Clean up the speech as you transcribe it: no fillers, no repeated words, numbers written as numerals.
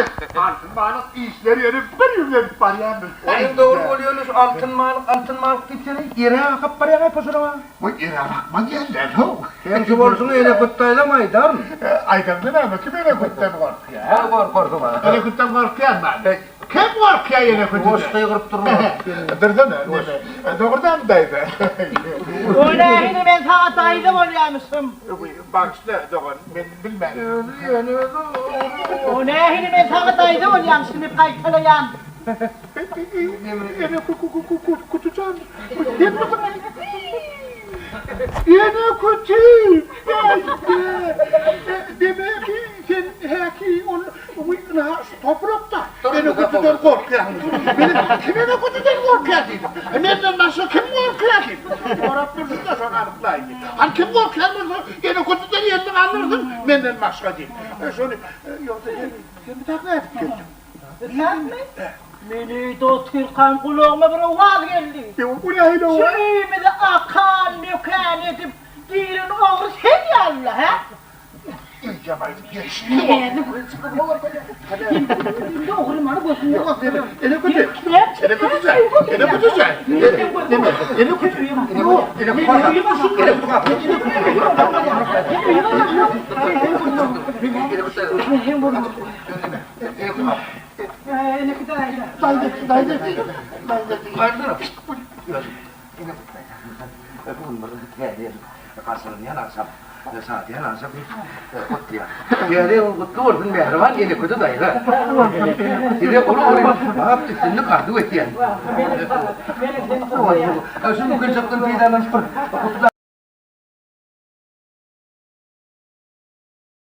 Altyn balyk işler ýöne bir ýüzlenip barýandyr. Oýun dogry bolýa şu altyn balyk, altyn balyk diýip seni ýere akyp barýaň-aý poşalaga. Bu ýere akmaz ýerler how. Sen şu bolşuňy Eneküt daýzam aýdaryn. Aýdaňda näme, kim Enekütden gorkýar? Sen gorkarsyň a. Enekütden gorkýan men. Kim gorkýar Enekütden? Ýuwaş gygyryp durma. Dursana, neme. Dogrudanmy daýza? O nähili men saňa daýza bolýamyşym? Bagyşla dogan, men bilmän. Özi ýöne özi. O nähili men saňa daýza bolýamyşym diýip gaýtalaýan. Ene kutu jan. Ene kutu. Demek sen häki ol şu toprakda ene kutudan gorkýaň. Kim ene kutudan gorkýar diýdim. Menden başga kim gorkýar diýdim. Sorap dursun-da şony anyklaýyn diýdim. Hany kim gorkýan bolsa ene kutudan elini galdyrsyn menden başga diýdim. Şony ýogsa sen sen bu taýda nädip geldiň? Bilýäňmi? Men öýde otyrkam gulagyma bir owaz geldi. O nähili owaz? Şu öýümizi akan-dökän edip giren ogry sen ýaly-la, hä? Eýýäm aýdyp geçdi. Näme Indi ogry many gözüňe görkezme. Ene küti. Ene küti sen. Ene küti sen. Ene küti. Ene küti. Garşylanýan agşam, şadyýan agşam gutlaýan. Täze ýylyň gutly bolsun mähriban Eneköde daýza. Size uly-uly bagt üstünlik arzuw etýän. Şu mümkinçilikden peýdalanyp bir gutlag.